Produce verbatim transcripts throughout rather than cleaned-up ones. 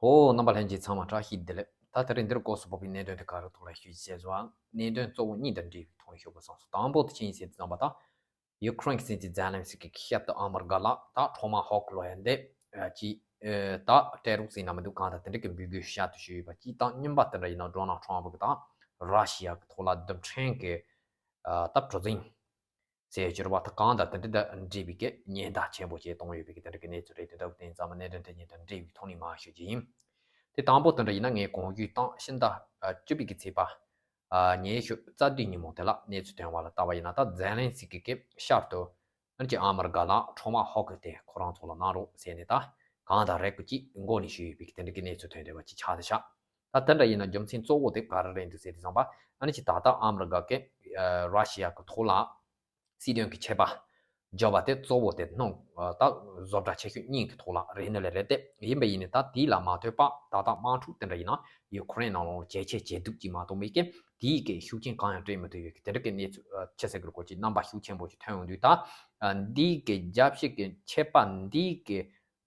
ཨོ། རྣམ་པ་ལྷན་རྒྱས་ཚང་མ་བཀྲ་ཤིས་བདེ་ལེགས། ད་དེ་རིང་འདིར་སྐོར་སུ་བབས་པའི་གནད་དོན་དེ་ག་རེ་ཐོག་ལ་ཞུ་ཞེས་བཟོ་བ། གནད་དོན་གཙོ་བོ་གཉིས་དང་འབྲེལ་བའི་ཐོག་ནས་ཞུ་དགོས་བསམ་སོང་། དང་པོ་དེ་ཆི་ཡིན་ཟེར་དུས་ཙམ་པ་ད། ཡུ་ཁུ་རེན་གྱི་སྲིད་འཛིན་ཛེ་ལན་སི་ཀི་གི་ཞབས་ཏུ་ཨ་མི་རི་ཀ་ལ་ད་ཁྲོ་མ་ཧོ་ཀི་ལོ་ཡ་འདི་ཅི་ད་སྤྲད་རོགས་ཟེར་ན་མི་འདུག་གང་ལྟར་དེ་འདྲ་གི་འབོད་སྐུལ་ཞབས་ཏུ་ཞུས་ཡོད་པ་གཅིག་དང་། གཉིས་པ་དེ་འདྲ་ཡིན་ན་ཌོ་ནལ་ཊམ་ཕུ་གི་ད་ར་ཤི་ཡ་གི་ཐོག་ལ་རྡུལ་ཕྲན་གི་ད་གྲུ་གཟིངས་ཟེར་གྱུར་པ་ད་གང་དང་དེ་འདྲ་དང་འབྲེལ་བའི་གི་ཉེན་བརྡ་ཆེན་པོ་ཞིག་བཏང་ཡོད་པའི་གི་དེ་འདྲ་གི་གནས་ཚུལ་རེད། དེ་འདྲ་བ་དེ་ཙམ་གནད་དོན་དེ་གཉིས་དང་འབྲེལ་བའི་ཐོག་ནས་མར་ཞུ་རྒྱུ་ཡིན། དེ་དང་པོ་དེ་འདྲ་ཡིན་ན་ངས་གོང་ཞུས་དང་ཕྱི་ཟླ་བཅུ་པའི་གི་ཚེས་པ་ཉི་ཤུ་རྩ་བདུན་ཉིན་མོ་དེ་ལ་གནས་ཚུལ་ཐོན་པ་ལ་བལྟས་པ་ཡིན་ན། ད་ཛེ་ལན་སི་ཀི་གི་ཞབས་ཏུ་ཨ་ནི་ཅིག་ཨ་མི་རི་ཀ་ལ་ཁྲོ་མ་ཧོ་ཀི་དེ་ཁོ་རང་ཚོ་ལ་གནང་རོགས་ཟེར་ནས་ད་གང་དང་རེ་སྐུལ་ཅིག་མགོ་ནས་ཞུས་ཡོད་པའི་གི་དེ་འདྲ་གི་གནས་ཚུལ་ཐོན་བསྡད་པ་ཅིག་ཆགས་བསྡད་ཤག་ད་དེ་འདྲ་ཡིན་ན་རྒྱུ་མཚན་གཙོ་བོ་དེ་ག་རེ་རེད་འདུག་ཟེར་དུས་ཙམ་པ། ཨ་ནི་ཅིག་ད་ལྟ་ཨ་མི་རི་ཀ་གི་ར་ཤི་ཡ་གི་ཐོག་ལ་སྲིད་དོན་གྱི་ཆད་པ་བཅད་པ་དེ་གཙོ་བོ་དེ་སྣུམ་ད་བཟོ་གྲྭ་ཆེ་ཤོས་གཉིས་ཀྱི་ཐོག་ལ་རེད་ནི་ལས་རེད་དེ། ཡིན་པ་ཡིན་ནི་ད་དེ་ལ་མ་ལྟོས་པ་ད་ལྟ་དམག་འཁྲུག་དེ་འདྲ་ཡིན་ན་ཡུ་ཁུ་རེན་ནང་ལོགས་ཇེ་ཆེ་ཇེ་སྡུག་ཅིག་མ་གཏོང་བའི་གི་དེའི་གི་ཤུགས་རྐྱེན་གང་ཡང་སྤྲད་མི་ཐུབ་ཡོད་གི་དེ་འདྲ་གི་གནས་ཚུལ་ཆི་ཟེར་དགོས་རེད། ཅིག་རྣམ་པ་ཤུགས་ཆེན་པོ་ཞིག་ཐོན་ཡོང་དུས་ད་འདིའི་གི་རྒྱབ་བཤིག་གི་ཆད་པ་འདིའི་གི་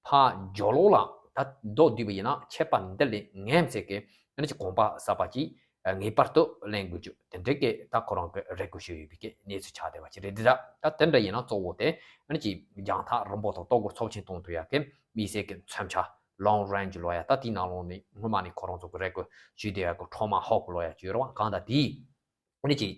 ཕར་མཇུག་ལོགས་ལ་ད་མདོར་བསྡུས་པ་ཡིན་ན་ཆད་པ་འདི་ལས་ངན་ཚད་ཀྱི་ཨ་ནི་ཅིག་གོམ་པ་གསར་པ་ཅིག་ངེས་པར་དུ་ལེན་དགོས་རྒྱུ་དེ་འདྲའི་གི་ད་ཁོ་རང་གི་རེ་སྐུལ་ཞུས་ཡོད་པའི་གི་གནས་ཚུལ་ཆགས་བསྡད་པ་ཅིག་རེད། འདི་ད་ད་དེ་འདྲ་ཡིན་ན་གཙོ་བོ་དེ་ཨ་ནི་ཅིག་རྒྱང་ཐག་རིང་པོ་དང་ལྟོ་གོས་ཚབས་ཆེན་གཏོང་ཐུབ་ཡ་གི་དམིགས་བསལ་གི་མཚོན་ཆ་ལོང་རེན་ཇི་ལོ་ཡ་ད་དེའི་ནང་ལོགས་ནས་སྔོན་མ་ནས་ཁོ་རང་ཚོ་གི་རེ་སྐུལ་ཞུས་བསྡད་ཡ་གི་ཁྲོ་མ་ཧོ་ཀི་ལོ་ཡ་ཅིག་ཡོད་རེད་བ། གང་ལྟར་དེའི་ཨ་ནི་ཅིག་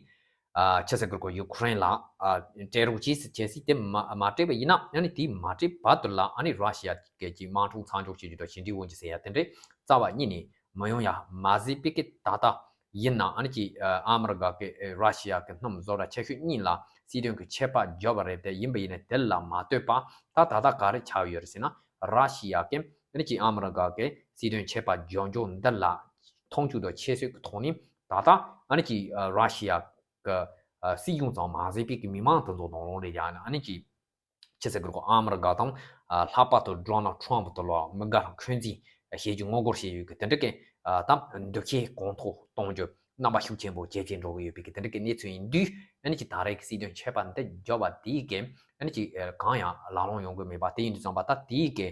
ཨ་ཆི་ཟེར་དགོས་རེད། ཡུ་ཁུ་རེན་ལ་ཨ་སྤྲད་རོགས་གྱིས་ཟེར་བྱས་སྲིད་དེ་མ་མ་སྤྲད་པ་ཡིན་ན། ཨ་ནི་དེ་མ་སྤྲད་བར་དུ་ལ་ཨ་ནི་ར་ཤི་ཡ་གི་ཅིག་དམག་འཁྲུག་མཚམས་འཇོག་བྱེད་རྒྱུ་དང་ཞི་འགྲིག་འོང་རྒྱུ་ཟེར་ཡ་དེ་འདྲའི་རྩ་བ་ཉིད་ནས་མི་ཡོང་ཡ་མ་ཟད་པའི་གི་ད་ལྟ་ཡིན་ན་ཨ་ནི་ཅིག་ཨ་མི་རི་ཀ་གི་ར་ཤི་ཡ་གི་སྣུམ་བཟོ་གྲྭ་ཆེ་ཤོས་གཉིས་ལ་སྲིད་དོན་གི་ཆད་པ་བཅད་པ་རེད་དེ། ཡིན་པ་ཡིན་ན་དེ་ལ་མ་ལྟོས་པ་ད་ད་ལྟ་ག་རེ་ཆགས་ཡོད་རེད་ཟེར་ན། ར་ཤི་ཡ་གི་ཨ་ནི་ཅིག་ཨ་མི་རི་ཀ་གི་སྲིད་དོན་ཆད་པ་བཅད་རྒྱུ་འདི་ལ་མཐོང་ཆུང་དང་ཁྱད་གསོད་ཀྱི་ཐོག་ནས་ད་ལྟ་ཨ་ནི་ཅིག་ར་ཤི་ཡ་གི་སྲིད་གཞུང་ཙམ་མ་ཟད་པའི་གི་མི་མང་དེ་ཚོ་ནང་ལོགས་ལ་ཡང་ཨ་ནི་ཅིག་ཆི་ཟེར་དགོས་རེད། ཨ་མི་རི་ཀ་དང་ལྷག་པར་དུ་ཌོ་ནལ་ཊམ་ཕུ་དེ་ལ་མི་དགའ་རང་འཁོན་འཛིན་བྱེད་རྒྱུ་ངོ་རྒོལ་བྱེད་ཡུལ་གི་དེ་འདྲ་གི་ད་འདུ་ཤེས་གོང་མཐོར་གཏོང་རྒྱུ་རྣམ་པ་ཤུགས་ཆེན་པོ་ཇེ་ཆེར་འགྲོ་གི་ཡོད་པའི་གི་དེ་འདྲ་གི་གནས་ཚུལ་ཡིན་དུས། ཨ་ནི་ཅིག་ད་རེས་ཀྱི་སྲིད་དོན་ཆད་པ་འདི་བཅད་པ་དེའི་གི་ཨ་ནི་ཅིག་གང་ཡང་ལག་ལེན་ཡོང་གི་མེད་པ་དེ་ཡིན་དུས་ཙམ་པ་ད་དེའི་གི་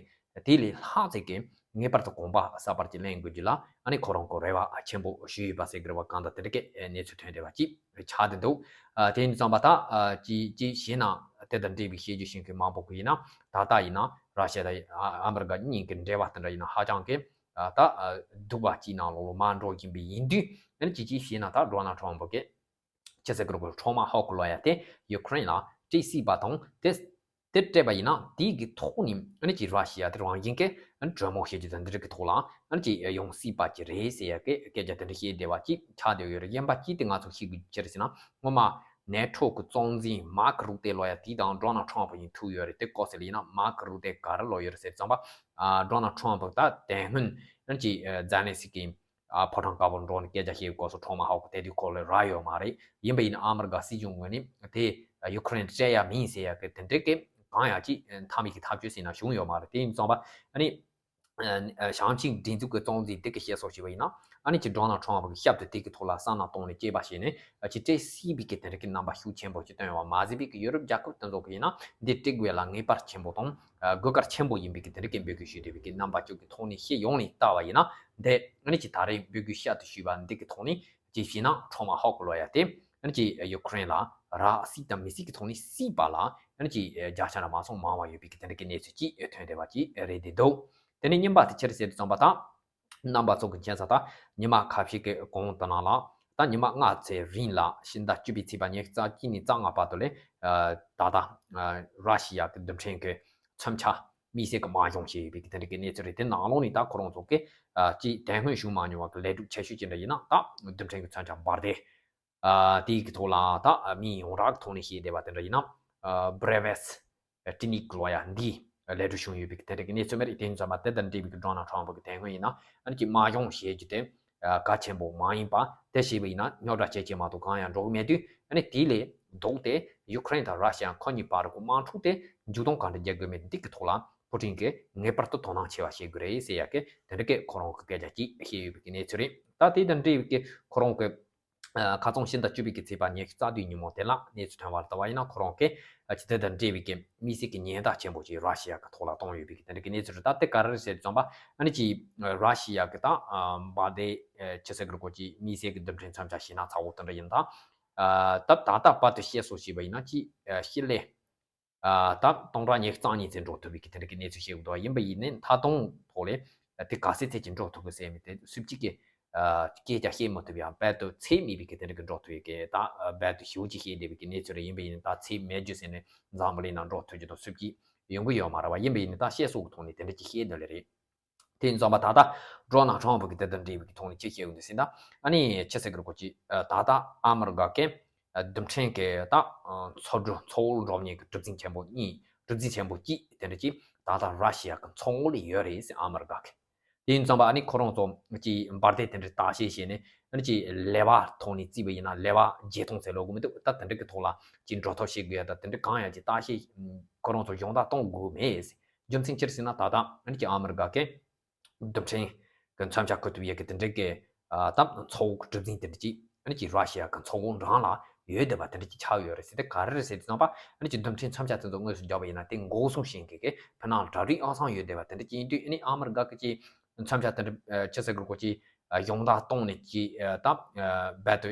དེ་ལས་ལྷག་ཙམ་གྱི་ངེས་པར་དུ་གོམ་པ་གསར་པ་ཅིག་ལེན་དགོས་རྒྱུ་ལ་ཨ་ནི་ཁོ་རང་གི་རེ་བ་ཆེན་པོ་ཞུས་ཡོད་པ་ཟེར་གི་རེད་བ། གང་ལྟར་དེ་འདྲ་གི་གནས་ཚུལ་ཐོན་བསྡད་པ་ཅིག་ཆགས་བསྡད་འདུག་ཨ་དེ་ཡིན་དུས་ཙམ་པ་ད་ཨ་ཅི་ཅི་བྱས་ན་དེ་དང་འབྲེལ་བའི་བཤད་རྒྱུ་ཞིག་གི་མང་པོ་གི་ཡིན་ན། ད་ལྟ་ཡིན་ན་ར་ཤི་ཡ་དང་ཨ་ཨ་མི་རི་ཀ་གཉིས་ཀྱི་འབྲེལ་བ་དེ་འདྲ་ཡིན་ན་ཧ་ཅང་གི་ཨ་ད་ཨ་སྡུག་པ་ཅིག་ནང་ལོགས་ལ་མར་འགྲོ་བཞིན་པ་ཡིན་དུས། ཨ་ནི་ཅི་ཅི་བྱས་ན་ད་ཌོ་ནལ་ཊམ་ཕུ་གི་ཆི་ཟེར་དགོས་རེད། ཁྲོ་མ་ཧོ་ཀི་ལོ་ཡ་དེ་ཡུ་ཁུ་རེན་ལ་སྤྲད་སྲིད་པ་དང་དེ་དེ་སྤྲད་པ་ཡིན་ན་དེའི་གི་ཐོག་ནས་ཨ་ནི་ཅིག་ར་ཤི་ཡ་དེ་རང་བཞིན་གྱི་ཨ་ནི་གྲོས་མོལ་བྱེད་རྒྱུ་དང་འདི་འདྲ་གི་ཐོག་ལ་ཨ་ནི་ཅིག་ཡོང་སྲིད་པ་ཅིག་རེད་ཟེར་ཡ་གི་སྐད་ཆ་དེ་འདྲ་བཤད་བསྡད་པ་ཅིག་ཆགས་བསྡད་ཡོད་རེད། གཞན་པ་ཅིག་དེ་ང་ཚོ་ཤེས་དགོས་ཅི་རེད་ཟེར་ན། སྔོན་མ་ནེ་ཊོ་གི་གཙོ་འཛིན་མཱརྐ་རུ་ཏེ་ལོ་ཡ་དེ་དང་ཌོ་ནལ་ཊམ་ཕུ་གཉིས་ཐུག་ཡོད་རེད། དེ་སྐོར་ཟེར་ལ་ཡིན་ན་མཱརྐ་རུ་ཏེ་ག་རེ་ལབ་ཡོད་རེད་ཟེར་ཙམ་པ། ཨ་ཌོ་ནལ་ཊམ་ཕུ་ད་དེ་སྔོན་ཨ་ནི་ཅིག་ཛེ་ལན་སི་ཀི་ཨ་ཕོ་བྲང་དཀར་པོར་འགྲོ་ནས་སྐད་ཆ་བཤད་སྐབས་སུ་ཁྲོ་མ་ཧོ་ཀི་དེ་དུས་ཁོ་ལ་རག་ཡོད་མ་རེད། ཡིན་པ་ཡིན་ན་ཨ་མི་རི་ཀ་སྲིད་གཞུང་ངོས་ནས་དེ་ཡུ་ཁུ་རེན་སྤྲད་ཡ་མིན་ཟེར་ཡ་གི་དེ་འདྲའི་གི་གང་ཡང་ཅིག་མཐའ་མའི་གི་ཐག་གཅོད་ཟེར་ན་བྱུང་ཡོད་མ་རེད། དེ་ཡིན་ཙང་པ་ཨ་ནི་ཨ་བྱང་ཆིངས་སྒྲིག་འཛུགས་ཀྱི་གཙོ་འཛིན་དེ་གི་བཤད་སྲོལ་ཞིག་པ་ཡིན་ན། ཨ་ནི་ཅིག་ཌོ་ནལ་ཊམ་ཕུ་གི་ཞབས་ཏུ་དེ་གི་ཐོག་ལ་བསམ་བློ་གཏོང་ནས་སྐྱེས་པ་བྱས་ནས་ཅིག་སྤྲད་སྲིད་པའི་གི་དེ་འདྲ་གི་རྣམ་པ་ཤུགས་ཆེན་པོ་ཅིག་བཏོན་ཡོད་པ་མ་ཟད་པའི་གི་ཡུ་རོབ་རྒྱལ་ཁབ་དེ་ཚོ་གི་ཡིན་ན་འདི་སྤྲད་དགོས་ལ་ངེས་པར་ཆེན་པོ་དང་དགོས་གལ་ཆེན་པོ་ཡིན་པའི་གི་དེ་འདྲ་གི་འབོད་སྐུལ་ཞུས་བསྡད་པའི་གི་རྣམ་པ་ཅིག་གི་ཐོག་ནས་བཤད་ཡོང་ནས་ལྟ་བ་ཡིན་ན། འདི་ཨ་ནི་ཅིག་ད་རེས་འབོད་སྐུལ་ཞབས་ཏུ་ཞུས་པ་འདི་གི་ཐོག་ནས་ཅིག་བྱས་ན་ཁྲོ་མ་ཧོ་ཀི་ལོ་ཡ་དེ་ཨ་ནི་ཅིག་ཡུ་ཁུ་རེན་ལ་རག་སྲིད་དང་མི་སྲིད་ཀྱི་ཐོག་ནས་སྲིད་པ་ལ་ཨ་ནི་ཅིག་བརྒྱ་ཆ་ནང་མ་སོང་མང་བ་ཡོད་པའི་གི་དེ་འདྲ་གི་གནས་ཚུལ་ཅིག་ཐོན་བསྡད་པ་ཅིག་རེད་བསྡད་འདུག་དེ་ནས་གཉིས་པ་དེ་ཅི་རེད་ཟེར་དུས་ཙམ་པ་ད། རྣམ་པ་ཚོ་གི་མཁྱེན་གསལ་ལྟར་ཉི་མ་ཁ་ཤས་ཀྱི་གོང་དུ་ནང་ལ་ད་ཉི་མ་ལྔ་ཙམ་རིང་ལ་ཕྱི་ཟླ་བཅུ་པའི་ཚེས་པ་ཉི་ཤུ་རྩ་གཅིག་ནས་རྩ་ལྔ་བར་དུ་ལས་ད་ལྟ་ར་ཤི་ཡ་གི་རྡུལ་ཕྲན་གྱི་མཚོན་ཆ་དམིགས་བསལ་གྱི་མ་བྱུང་ཞེས་པའི་གི་དེ་འདྲ་གི་གནས་ཚུལ་རེད། དེ་ནང་ལོགས་ནས་ད་ཁོ་རང་ཚོ་གི་ཅིག་དེ་སྔོན་བྱུང་མ་མྱོང་བ་གི་ལས་སྒྲུབ་ཆེ་ཤོས་ཅིག་འདྲ་ཡིན་ན་ད་རྡུལ་ཕྲན་གྱི་མཚོན་ཆ་འབར་མདེལ་དེའི་གི་ཐོག་ལ་ད་མི་ཡོངས་གྲགས་ཀྱི་ཐོག་ནས་ཤེས་བསྡད་པ་དེ་འདྲ་ཡིན་ན། Brevets Techniques ལོ་ཡ་འདི་ལས་སྒྲུབ་བྱུང་ཡོད་པའི་དེ་འདྲ་གི་གནས་ཚུལ་མ་རེད། དེ་ཡིན་ཙང་མ་དེ་དང་འབྲེལ་བའི་ཌོ་ནལ་ཊམ་ཕུ་གི་དེ་སྔོན་ཡིན་ན་ཨ་ནི་ཅིག་མ་བྱུང་ཞེས་ཀྱི་དེ་གལ་ཆེན་པོ་མ་ཡིན་པ་དེ་ཞེས་པ་ཡིན་ན་རྙོག་དྲ་ཇེ་ཆེ་མ་གཏོགས་གང་ཡང་འགྲོ་གི་མེད་དུས། ཨ་ནི་དེ་ལས་ལྡོག་སྟེ་ཡུ་ཁུ་རེན་དང་ར་ཤི་ཡ་ཁོ་གཉིས་བར་གྱི་དམག་འཁྲུག་དེ་མཇུག་སྡོམ་གང་འདྲ་རྒྱག་དགོས་མེད་འདི་གི་ཐོག་ལ་ཕུ་ཊིན་གྱིས་ངེས་པར་དུ་དོ་སྣང་ཆེ་བ་བྱེད་དགོས་རེད་ཟེར་ཡ་གི་དེ་འདྲ་གི་ཁོ་རང་གི་སྐད་ཆ་ཅིག་བཤད་ཡོད་པའི་གནས་ཚུལ་རེད། ད་དེ་དང་འབྲེལ་བའི་ཁོ་རང་གི་ཁ་རྩང་ཕྱི་ཟླ་བཅུ་པའི་གི་ཚེས་པ་ཉི་ཤུ་རྩ་བདུན་ཉིན་མོ་དེ་ལ་གནས་ཚུལ་ཐོན་པ་ལ་ལྟ་བ་ཡིན་ན། ཁོ་རང་གིས་ཨ་ཅི་དེ་དང་འབྲེལ་བའི་གི་དམིགས་བསལ་གྱི་ཉེན་བརྡ་ཆེན་པོ་ཅིག་ར་ཤི་ཡ་གི་ཐོག་ལ་བཏང་ཡོད་པའི་གི་དེ་འདྲ་གི་གནས་ཚུལ་རེད། ད་དེ་ག་རེ་རེད་ཟེར་དུས་ཙམ་པ། ཨ་ནི་ཅིག་ར་ཤི་ཡ་གི་ད་འབར་མདེལ་ཆི་ཟེར་གི་རེད་གོ། ཅིག་དམིགས་བསལ་གྱི་རྡུལ་ཕྲན་མཚོན་ཆ་ཞིག་ན་ཚ་བོ་དེ་འདྲ་ཡིན་ད། ད་ད་ལྟ་བར་དུ་བཤད་སྲོལ་བྱས་པ་ཡིན་ན། ཅིག་ཤི་ལེ། ད་སྟོང་ཕྲག་ཉི་ཤུ་རྩ་གཉིས་ཙམ་འགྲོ་ཐུབ་པའི་གི་དེ་འདྲ་གི་གནས་ཚུལ་བཤད་ཀྱི་འདུག་པ། ཡིན་པ་ཡིན་ནའི་མཐའ་དོན་ཐོག་ལས་དེ་ག་ཚད་ཙམ་ཅིག་འགྲོ་ཐུབ་ཀྱི་ཟེར་མི་དེ་སུ་གཅིག་གིས་སྐད་ཆ་བཤད་མི་ཐུབ་ཡ། རྦད་དེ་ཚད་མེད་པའི་གི་དེ་འདྲ་གི་འགྲོ་ཐུབ་ཡ་གི། ད་རྦད་དེ་ཞེ་པོ་ཅིག་བཤད་བསྡད་པའི་གི་གནས་ཚུལ་རེད། ཡིན་པ་ཡིན་ནའི་ད་ཚད་མེད་རྒྱུ་ཟེར་ནས་འཛམ་བུ་གླིང་ནང་འགྲོ་ཐུབ་རྒྱུ་དང་སུ་གཅིག་ཡོང་གི་ཡོད་མ་རེད་པ། ཡིན་པ་ཡིན་ནའི་ད་བཤད་སྲོལ་གི་ཐོག་ནས་དེ་འདྲ་ཅིག་བཤད་འདོད་ལེ་རེད། དེ་ཡིན་ཙང་པ་ད་ལྟ་ཌོ་ནལ་ཊམ་ཕུ་གི་དེ་དང་འབྲེལ་བའི་གི་ཐོག་ནས་ཅི་བཤད་ཡོང་དུས་ཟེར་ན། ཨ་ནི་ཆི་ཟེར་གི་རེད་གོ། ཅིག་ད་ལྟ་ཨ་མི་རི་ཀ་གི་རྡུལ་ཕྲན་གི་ད་མཚོ་འགྲོ་མཚོ་འོག་འགྲོ་མཁན་གི་གྲུ་གཟིངས་ཆེན་པོ་གཉིས། གྲུ་གཟིངས་ཆེན་པོ་གཅིག་དེ་འདྲ་ཅིག་ད་ལྟ་ར་ཤི་ཡ་གི་མཚོ་ངོས་ལ་ཡོད་རེད་ཟེར། ཨ་མི་རི་ཀ་གི། དེ་ཡིན་ཙང་པ་ཨ་ནི་ཁོ་རང་ཚོ་ཅིག་འབར་མདེལ་དེ་འདྲ་བརྟག་དཔྱད་བྱས་ནས། ཨ་ནི་ཅིག་ཀླད་པ་ཐོག་ནས་བརྩིས་པ་ཡིན་ན་ཀླད་པ་བརྒྱད་སྟོང་ཟེར་ལབ་དགོས་མི་འདུག་ད་དེ་འདྲ་གི་ཐོག་ལ་ཅིག་འགྲོ་ཐབས་བྱེད་དགོས་ཡ། ད་དེ་འདྲ་གང་ཡང་ཅིག་བརྟག་དཔྱད་ཁོ་རང་ཚོ་སྦྱོང་བརྡར་གཏོང་དགོས་མེད་ཟེར། རྒྱུ་མཚན་ཅི་རེད་ཟེར་ན། ད་ལྟ་ཨ་ནི་ཅིག་ཨ་མི་རི་ཀ་གི་རྡུལ་ཕྲན་གི་མཚོན་ཆ་འཁུར་ཐུབ་ཡས་ཀྱི་དེ་འདྲ་གི་ཨ་ད་མཚོ་འོག་གི་གྲུ་གཟིངས་དེ་འདྲ་ཅིག་ཨ་ནི་ཅིག་ར་ཤི་ཡ་གི་མཚོ་ཁོངས་རང་ལ་ཡོད་བསྡད་པ་དེ་འདྲ་ཅིག་ཆགས་ཡོད་རེད་ཟེར། དེ་ག་རེ་རེད་ཟེར་དུས་ཙམ་པ། ཨ་ནི་ཅིག་རྡུལ་ཕྲན་མཚོན་ཆ་དེ་ཚོ་དངོས་སུ་བརྒྱབ་པ་ཡིན་ན་དེ་འགོག་སྲུང་བྱེད་མཁན་གྱི་ཕི་ནང་གྲ་སྒྲིག་ཨང་སང་ཡོད་བསྡད་པ་དེ་འདྲ་ཅིག་ཡིན་དུས། ཨ་ནི་ཨ་མི་རི་ཀ་གི་ཅིག་མཚོན་ཆ་དེ་འདྲ་ཆི་ཟེར་གི་རེད་གོ། ཅིག་སྦྱོང་བརྡར་གཏོང་ནས་ཅིག་ད་རྦད་དེ་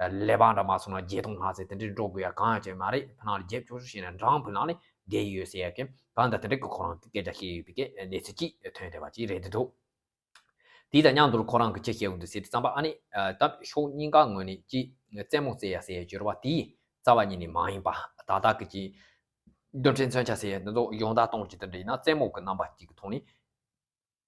ཀླད་པ་འདྲ་མ་སོང་ན་བརྒྱད་སྟོང་ལྷག་ཙམ་དེ་འདྲའི་འགྲོ་དགོས་ཡ་གང་ཡང་ཅིག་མ་རེད། ཕི་ནང་ལ་རྒྱབ་སྐྱོར་བྱས་ནས་འགྲམ་ཕུ་ནང་ལ་བསྡད་ཡོད་ཟེར་ཡ་གི་གང་ལྟར་དེ་འདྲ་གི་ཁོ་རང་གི་སྐད་ཆ་བཤད་ཡོད་པའི་གི་གནས་ཚུལ་ཅིག་ཐོན་བསྡད་པ་ཅིག་རེད་འདུག་དེ་དང་མཉམ་དུ་ཁོ་རང་གིས་ཅི་བཤད་ཡོང་དུས་ཟེར་དུས་ཙམ་པ། ཨ་ནི་ད་ཕྱོགས་གཉིས་ཀ་ངོས་ནས་ཅིག་རྩེད་མོ་རྩེ་ཡ་ཟེར་ཡ་སྦྱོར་བ་དེ་རྩ་བ་ཉིད་ནས་མ་ཡིན་པ། ད་ལྟ་གི་ཅིག་རྡུལ་ཕྲན་མཚོན་ཆ་ཟེར་ཡ་འདི་ཚོ་སྦྱོང་བརྡར་གཏོང་རྒྱུ་དེ་འདྲ་ཡིན་ན་རྩེད་མོ་གི་རྣམ་པ་ཅིག་གི་ཐོག་ནས།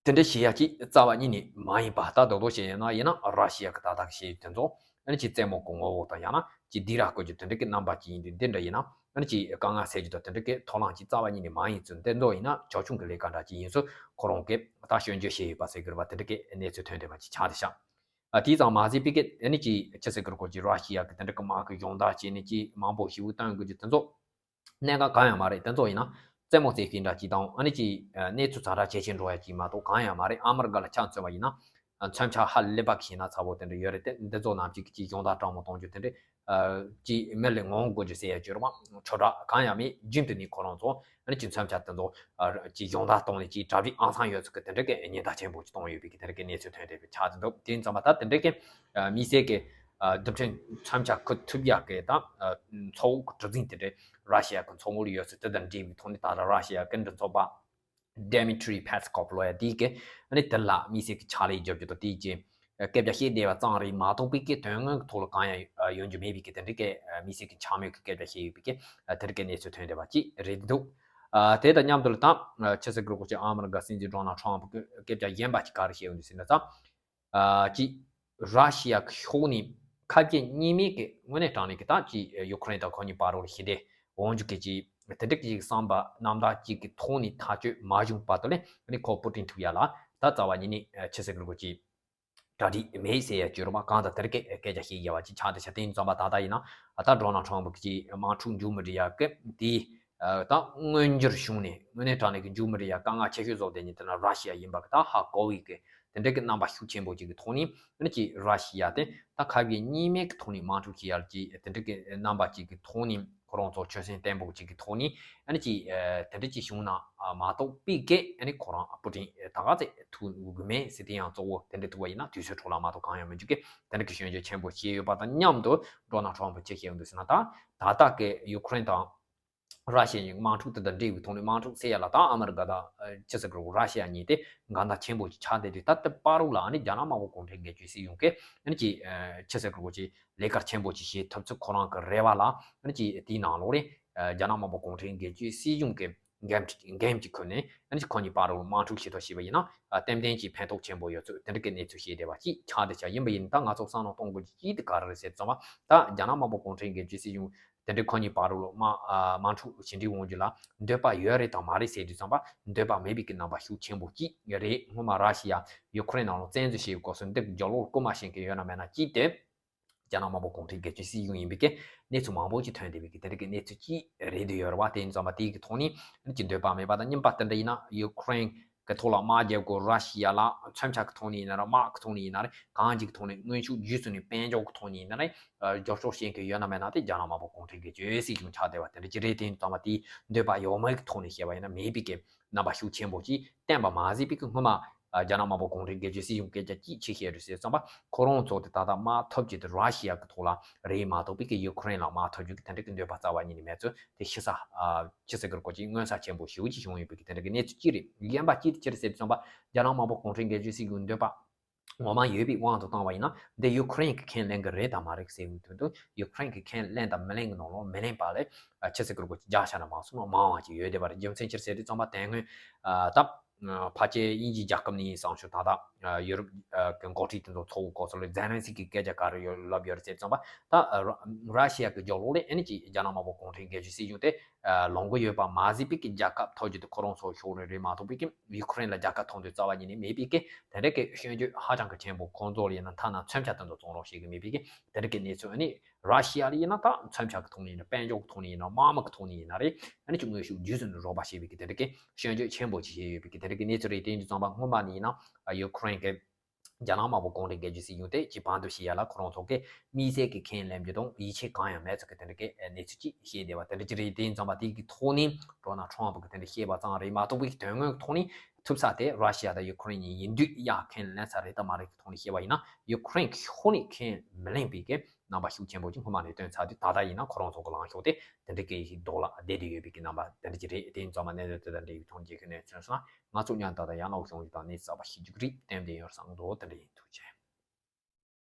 དེ་འདྲ་བྱེད་ཡ་ཅིག་རྩ་བ་ཉིད་ནས་མ་ཡིན་པ། ད་རྡོག་རྡོག་བཤད་ཡོད་ན་ཡིན་ན། ར་ཤི་ཡ་གི་ད་ལྟ་གི་བཤད་ཡོད་དེ་ཚོ་ཨ་ནི་ཅིག་རྩེད་མོ་གི་ངོ་བོ་དང་། ཡང་ན་ཅིག་སྡིགས་ར་བསྐུལ་རྒྱུ་དེ་འདྲ་གི་རྣམ་པ་ཅིག་ཡིན་དུས། འདི་འདྲ་ཡིན་ན་ཨ་ནི་ཅིག་དཀའ་ངལ་སེལ་རྒྱུ་དང་དེ་འདྲ་གི་ཐབས་ལམ་ཅིག་རྩ་བ་ཉིད་ནས་མ་ཡིན་ཚུལ། དེ་ཚོ་ཡིན་ན་ཅབ་ཆུང་གི་ལས་ཀ་འདྲ་ཅིག་ཡིན་ཚུལ་ཁོ་རང་གིས་ད་སྐྱོན་བརྗོད་བྱས་ཡོད་པ་ཟེར་གི་རེད་པ། དེ་འདྲ་གི་གནས་ཚུལ་ཐོན་བསྡད་པ་ཅིག་ཆགས་བསྡད་ཤག་ཨ་དེ་ཙམ་མ་ཟད་པའི་གི་ཨ་ནི་ཅིག་ཆི་ཟེར་གི་རེད་གོ། ཅིག་ར་ཤི་ཡ་གི་དེ་འདྲ་གི་དམག་གི་སྦྱོང་བརྡར་བྱས་ནས་ཅིག་མང་པོ་ཞེ་པོ་བཏང་དགོས་རྒྱུ་དེ་ཚོ། གནད་འགག་གང་ཡང་མ་རེད། དེ་ཚོ་ཡིན་ན་རྩེད་མོ་རྩེ་མཁན་འདྲ་ཅིག་དང་། ཨ་ནི་ཅིག་གནས་ཚུལ་ཛ་དྲག་ཇེ་ཆེར་འགྲོ་ཡ་ཅིག་མ་གཏོགས་གང་ཡང་མ་རེད། ཨ་མི་རི་ཀ་ལ་ཆ་མཚོན་པ་ཡིན་ན་མཚོན་ཆ་ཧ་ལས་པ་གི་ཞེད་སྣང་ཚ་བོ་དེ་འདྲ་ཡོད་རེད། དེ་འདི་ཚོ་ནང་བཞིན་གྱི་ཅིག་སྦྱོང་བརྡར་སྤྲང་མོ་གཏོང་རྒྱུ་དེ་འདྲ་ཅིག་མི་ལ་ངོམ་དགོས་རྒྱུ་ཟེར་ཡ་སྦྱོར་བ་ཆོ་འདྲ་གང་ཡང་མེད། རྒྱུན་དུ་ནས་ཁོ་རང་ཚོ་ཨ་ནི་ཅིག་མཚོན་ཆ་དེ་ཚོ་ཅིག་སྦྱོང་བརྡར་གཏོང་ནས་ཅིག་གྲ་སྒྲིག་ཨང་སང་ཡོད་ཚུལ་གི་དེ་འདྲ་གི་ཉེན་བརྡ་ཆེན་པོ་ཅིག་གཏོང་ཡོད་པའི་གི་དེ་འདྲ་གི་གནས་ཚུལ་ཐོན་བསྡད་པ་ཆགས་ཀྱི་འདུག་དེ་ཡིན་ཙང་མ་ད་དེ་འདྲ་གི་དམིགས་བསལ་གི་རྡུལ་ཕྲན་མཚོན་ཆ་འཁུར་ཐུབ་ཡག་གི་ད་མཚོ་འོག་གྲུ་གཟིངས་དེ་འདྲ་ར་ཤི་ཡ་གི་མཚོ་ངོས་ལ་ཡོད་ཚུལ་དེ་དང་འབྲེལ་བའི་ཐོག་ནས། ད་ལྟ་ར་ཤི་ཡ་གི་མགྲིན་ཚབ་པ་Dmitry Peskov ལབ་ཡ་དེ་གིས་ཨ་ནི་དེ་ལ་དམིགས་བསལ་གྱི་ཕྱག་ལས་རྒྱབ་རྒྱུ་དང་དེའི་རྗེས་སྐད་ཆ་བཤད་བསྡད་པ་ཙམ་རེད་མ་གཏོགས་པའི་གི་དོན་དངོས་ཀྱི་ཐོག་ལ་གང་ཡང་ཡོང་རྒྱུ་མེད་པའི་གི་དེ་འདྲ་གི་དམིགས་བསལ་གྱི་འཕྱ་སྨོད་ཀྱི་སྐད་ཆ་བཤད་ཡོད་པའི་གི་དེ་འདྲ་གི་གནས་ཚུལ་ཐོན་བསྡད་པ་ཅིག་རེད་འདུག་དེ་དང་མཉམ་དུ་ལ་ད་ཆི་ཟེར་གི་རེད་གོ། ཅིག་ཨ་མི་རི་ཀ་སྲིད་འཛིན་ཌོ་ནལ་ཊམ་ཕུ་གིས་སྐད་ཆ་གཞན་པ་ཅིག་ག་རེ་བཤད་ཡོང་དུས་ཟེར་ན། ད་ཅིག་ར་ཤི་ཡ་གི་ཕྱོགས་ནས་ཁ་གྱེས་གཉིས་མེད་ཀྱི་དངོས་གནས་དྲང་གནས་ཀྱི་ད་ཅིག་ཡུ་ཁུ་རེན་དང་ཁོ་གཉིས་བར་ལ་ཞི་བདེ་འོང་རྒྱུ་གི་ཅིག་དེ་འདྲ་གི་ཅིག་བསམ་པ་རྣམ་དག་ཅིག་གི་ཐོག་ནས་ཐག་གཅོད་མ་བྱུང་བར་དུ་ལ་ཨ་ནི་ཁོ་པུ་ཏིན་ཐུག་ཡ་ལ་ད་རྩ་བ་ཉིད་ནས་ཆི་ཟེར་གི་རེད་གོ། ཅིག་གྲ་སྒྲིག་མེད་ཟེར་ཡ་སྦྱོར་བ་གང་དང་དེ་འདྲ་གི་སྐད་ཆ་བཤད་བསྡད་པ་ཅིག་ཆགས་བསྡད་ཤག་དེ་ཡིན་ཙང་པ་ད་ལྟ་ཡིན་ན་ད་ཌོ་ནལ་ཊམ་ཕུ་གི་ཅིག་དམག་འཁྲུག་མཇུག་མ་སྒྲིལ་ཡ་གི་དེ། ད་མངོན་འགྱུར་བྱུང་ནས་དངོས་གནས་དྲང་གནས་ཀྱི་མཇུག་མ་སྒྲིལ་ཡ་དཀའ་ངལ་ཆེ་ཤོས་བཟོ་བསྡད་མཁན་དེ་ན་ར་ཤི་ཡ་ཡིན་པ་གི་ད་ཧ་གོ་བའི་གི་དེ་འདྲ་གི་རྣམ་པ་ཤུགས་ཆེན་པོ་ཅིག་གི་ཐོག་ནས། ཨ་ནི་ཅིག་ར་ཤི་ཡ་དེ་ད་ཁ་གྱེས་གཉིས་མེད་ཀྱི་ཐོག་ནས་དམག་འཁྲུག་བྱེད་ཡ་ཅིག་དེ་འདྲ་གི་རྣམ་པ་ཅིག་གི་ཐོག་ནས། ཁོ་རང་ཚོ་ཆོད་སེམས་བརྟན་པོ་ཅིག་གི་ཐོག་ནས། ཨ་ནི་ཅིག་དེ་འདྲ་ཅིག་བྱུང་ན་མ་གཏོགས་པའི་གི་ཨ་ནི་ཁོ་རང་པུ་ཏིན་ད་ག་ཚད་ཐུག་གི་མེད་ཟེར། དེ་ཡང་གཙོ་བོ་དེ་འདྲ་ཐུག་པ་ཡིན་ན་དུས་ཚོད་འཕྲོ་བརླག་མ་གཏོགས་གང་ཡང་མི་འཇུག་གི་དེ་འདྲ་གི་སྐྱོན་བརྗོད་ཆེན་པོ་བྱས་ཡོད་པ་དང་མཉམ་དུ། ཌོ་ནལ་ཊམ་ཕུ་ཅི་བཤད་ཡོང་དུས་ཟེར་ན། ད་ད་ལྟ་གི་ཡུ་ཁུ་རེན་དང་ར་ཤི་ཡའི་དམག་འཁྲུག་དེ་དང་འབྲེལ་བའི་ཐོག་ནས་དམག་འཁྲུག་སེལ་ཡ་ལ་ད་ཨ་མི་རི་ཀ་དང་ཨ་ཅི་ཟེར་གི་རེད། ར་ཤི་ཡ་གཉིས་དེ་འགལ་ཟླ་ཆེན་པོ་ཅིག་ཆགས་བསྡད་དུས། ད་ལྟ་བར་དུ་ལ་ཨ་ནི་རྒྱ་ནག་དམར་པོ་གུང་ཁྲན་སྒེར་གཅོད་སྲིད་གཞུང་གིས་ཨ་ནི་ཅིག་ཨ་ཅི་ཟེར་གི་རེད། ཅིག་ལས་ཀ་ཆེན་པོ་ཅིག་བྱེད་ཐུབ་ཚུལ་ཁོ་རང་གི་རེ་བ་ལ། ཨ་ནི་ཅིག་དེའི་ནང་ལོགས་ནས་ཨ་རྒྱ་ནག་དམར་པོ་གུང་ཁྲན་སྒེར་གཅོད་སྲིད་གཞུང་གི་འགན་འགན་ཅིག་ཁུར་ནས། ཨ་ནི་ཁོ་གཉིས་བར་དུ་དམག་འཁྲུག་བྱེད་ཐབས་བྱས་པ་ཡིན་ན། ཨ་ཏན་ཏན་གྱི་ཕན་ཐོགས་ཆེན་པོ་ཡོད་ཚུལ་དེ་འདྲ་གི་གནས་ཚུལ་བཤད་བསྡད་པ་ཅིག་ཆགས་བསྡད་ཤག་ཡིན་པ་ཡིན་ད་ང་ཚོ་བསམ་བློ་གཏོང་དགོས་རྒྱུ་ཅིག་དེ་ག་རེ་རེད་ཟེར་དུས་ཙམ་པ། ད་རྒྱ་ནག་དམར་པོ་གུང་ཁྲན་སྒེར་གཅོད་སྲིད་གཞུང་དེ་འདྲ་ཁོ་གཉིས་བར་དུ་དམག་ཨ་དམག་འཁྲུག་ཞི་འགྲིག་འོང་རྒྱུ་ལ་འདོད་པ་ཡོད་རེད་དམ་མ་རེད་ཟེར་དུས་ཙམ་པ། འདོད་པ་མེད་པའི་གི་རྣམ་པ་ཤུགས་ཆེན་པོ་ཅིག་རེད། སྔོན་མ་ར་ཤི་ཡ་ཡུ་ཁུ་རེན་ནང་ལ་བཙན་འཛུལ་བྱེད་པའི་སྐབས་སུ་འདི་རྒྱབ་ལོགས་རྐུ་མ་བྱེད་མཁན་ཡོད་ན་མེད་ན་ཅིག་དེ། རྒྱ་ནག་དམར་པོ་གུང་ཁྲན་སྒེར་གཅོད་སྲིད་གཞུང་ཡིན་པའི་གི་གནས་ཚུལ་མང་པོ་ཅིག་ཐོན་བསྡད་པའི་གི་དེ་འདྲ་གི་གནས་ཚུལ་ཅིག་རེད་འདུག་ཡོད་རེད་པ། དེ་ཡིན་ཙང་པ་དེའི་གི་ཐོག་ནས་ཨ་ནི་ཅིག་འདོད་པ་མེད་པ་དང་། གཉིས་པ་དེ་འདྲ་ཡིན་ན་ཡུ་ཁུ་རེན་ གི་ཐོག་ལ་དམག་རྒྱབ་དགོས། ར་ཤི་ཡ་ལ་མཚོན་ཆ་གི་ཐོག་ནས་ཡིན་ན་རེད། དམག་གི་ཐོག་ནས་ཡིན་ན་རེད། གང་ཅིག་གི་ཐོག་ནས་མངོན་ཤུགས་རྒྱུས་ཚུགས་ནས་དཔལ་འབྱོར་གི་ཐོག་ནས་ཡིན་ན་རེད། རྒྱབ་སྐྱོར་བྱེད་མཁན་ཡོད་ན་མེད་ན་དེ་རྒྱ་ནག་དམར་པོ་གུང་ཁྲན་གྱི་ཇོ་སྲིད་གཞུང་ཆགས་བསྡད་པ་དེ་འདྲ་ཅིག་རེད། དེ་ཡིན་ཙང་མ་དེའི་འདོད་པ་ཡོད་མེད་ཀྱི་ཐོག་ནས་བཤད་པ་ཡིན་ན་མེད་པའི་གི་རྣམ་པ་ཤུགས་ཆེན་པོ་ཅིག་བསྟན་པ་མ་ཟད་པའི་གི་སྔོན་མ་རྒྱ་ནག་དམར་པོ་གུང་ཁྲན་སྒེར་གཅོད་སྲིད་གཞུང་སྐད་ཆ་ཅིག་ཅིག་བཤད་རེད་ཟེར་ཙམ་པ། ཁོ་རང་ཚོ་དེ་ད་ལྟ་དམག་འཐབ་རྒྱུ་དེ་ར་ཤི་ཡ་གི་ཐོག་ལ་རེད་མ་གཏོགས་པའི་གི་ཡུ་ཁུ་རེན་ལ་དམག་འཐབ་རྒྱུ་གི་དེ་འདྲ་གི་འདོད་པ་རྩ་བ་ཉིད་ནས་མེད་ཚུལ་དེ་ཤི་ས་ཨ་ཅི་ཟེར་དགོས་རེད། ཀོ་ཅིག་མངོན་གསལ་ཆེན་པོ་ཞེ་པོ་ཅིག་བྱུང་ཡོད་པའི་གི་དེ་འདྲ་གི་གནས་ཚུལ་ཅིག་རེད། གཞན་པ་ཅིག་དེ་ཅི་རེད་ཟེར་དུས་ཙམ་པ། རྒྱ་ནག་དམར་པོ་གུང་ཁྲན་སྒེར་གཅོད་སྲིད་གཞུང་འདོད་པ་ངོ་མ་ཡོད་པའི་དབང་དུ་བཏང་བ་ཡིན་ན། འདི་ཡུ་ཁུ་རེན་གྱི་ཁས་ལེན་གྱི་རེད་དམ་མ་རེད་ཟེར་བའི་དོན་དུ། ཡུ་ཁུ་རེན་གྱི་ཁས་ལེན་དང་མི་ལེན་གྱི་ནང་ལོགས་མི་ལེན་པ་ལས་ཨ་ཆི་ཟེར་དགོས་རེད། ཀོ་ཅིག་བརྒྱ་ཆ་ནས་མང་སོང་ན་མང་བ་ཅིག་ཡོད་བསྡད་པ་རེད། རྒྱུ་མཚན་ཅི་རེད་ཟེར་དུས་ཙམ་པ། དེ་སྔོན་ཨ་ད་ཕལ་ཆེར་དབྱིན་ཇིའི་རྒྱལ་ཁབ་ནས་ཡིན་བསམ་ཤོག་ད་ལྟ་ཡུ་རོབ་ཀྱི་འགོ་ཁྲིད་དེ་ཚོ་ཚོགས་འདུ་སྐབས་སུ་ལ་ཛེ་ལན་སི་ཀི་གིས་སྐད་ཆ་ག་རེ་ཡོད་ལབ་ཡོད་རེད་ཟེར་དུས་ཙམ་པ། ད་ར་ཤི་ཡ་གི་རྒྱབ་ལོགས་ལ་ཨ་ནི་ཅིག་རྒྱ་ནག་དམར་པོ་གུང་ཁྲན་སྒེར་གཅོད་སྲིད་གཞུང་དེ་ལོངས་གི་ཡོད་པ་མ་ཟད་པའི་གི་རྒྱལ་ཁབ་ཐོབ་རྒྱུ་དེ་ཁོ་རང་ཚོའི་ཕྱོགས་ནས་རེད་མ་གཏོགས་པའི་གི་ཡུ་ཁུ་རེན་ལ་རྒྱལ་ཁ་ཐོབ་འདོད་རྩ་བ་ཉིད་ནས་མེད་པའི་གི་དེ་འདྲ་གི་སྐྱོན་བརྗོད་ཧ་ཅང་གི་ཆེན་པོ། ཁོང་ཚོ་ལ་ཡིན་ན་ཐ་ན་མཚོན་ཆ་དེ་ཚོ་བཙོང་རོགས་བྱེད་གི་མེད་པའི་གི་དེ་འདྲ་གི་གནས་ཚུལ། ཨ་ནི་ར་ཤི་ཡ་ལ་ཡིན་ན་ད་མཚོན་ཆ་གི་ཐོག་ནས་ཡིན་ན། དཔལ་འབྱོར་གི་ཐོག་ནས་ཡིན་ན། དམག་མི་གི་ཐོག་ནས་ཡིན་ན་རེད། ཨ་ནི་ཅིག་མངོན་ཤུགས་རྒྱུས་ཚུགས་ནས་རོགས་པ་བྱེད་པའི་གི་དེ་འདྲ་གི་སྐྱོན་བརྗོད་ཆེན་པོ་ཅིག་བྱས་ཡོད་པའི་གི་དེ་འདྲ་གི་གནས་ཚུལ་རེད། དེ་ཡིན་དུས་ཙམ་པ་སྔོན་མ་ནས་ཡིན་ན་ཡུ་ཁུ་རེན་གི་རྒྱ་ནག་དམར་པོ་གུང་ཁྲན་སྒེར་གཅོད་སྲིད་གཞུང་དེ་ཅིག་བར་འདུམ་བྱེད་ཡ་ལ་ཁོ་རང་ཚོ་གི་དམིགས་བསལ་གྱི་ཁས་ལེན་རྒྱུ་དང་ཡིད་ཆེས་གང་ཡང་མེད་ཚུལ་གྱི་དེ་འདྲ་གི་གནས་ཚུལ་ཅིག་བཤད་བསྡད་པ་དེ་འདྲ་ཅིག་རེད། དེ་ཡིན་ཙང་པ་དེ་གི་ཐོག་ནས་ཌོ་ནལ་ཊམ་པ་གི་དེ་འདྲ་བཤད་པ་ཙམ་རེད་མ་གཏོགས་པའི་དོན་དངོས་ཐོག་ནས་ཐུབ་ས་དེ་ར་ཤི་ཡ་དང་ཡུ་ཁུ་རེན་གཉིས་ཡིན་དུས། ཡ་ཁས་ལེན་ས་རེད་དམ་མ་རེད་ཀྱི་ཐོག་ནས་བཤད་པ་ཡིན་ན། ཡུ་ཁུ་རེན་གི་ཕྱོགས་ནས་ཁས་མི་ལེན་པའི་གི་རྣམ་པ་ཤུགས་ཆེན་པོ་ཅིག་སྔོན་མ་ནས་བཏོན་ཚར་དུས། ད་ལྟ་ཡིན་ན་ཁོ་རང་ཚོ་གི་ལངས་ཕྱོགས་དེ་དེ་འདྲ་གི་ཞིག་ལྡོག་ལ་བསྡད་དེ་ཡོད་པའི་གི་རྣམ་པ་དེ་འདྲ་ཅིག་རེད། དེ་ཡིན་ཙང་མ་གནས་ཚུལ་དེ་དང་འབྲེལ་བའི་ཐོག་མཇལ་ཁའི་གནས་ཚུལ་སོང་ན། ང་ཚོ་ཉན་ད་ལྟ་ཡང་ལ་ཤོང་རྒྱུ་དང་གནས་ཚུལ་གསར་པ་ཤེས་རྒྱུ་རིགས་ཏན་ཏན་ཡོད་བསམ་འདུག་དེ་འདྲ་ཡིན། ཐུགས་རྗེ་ཆེ།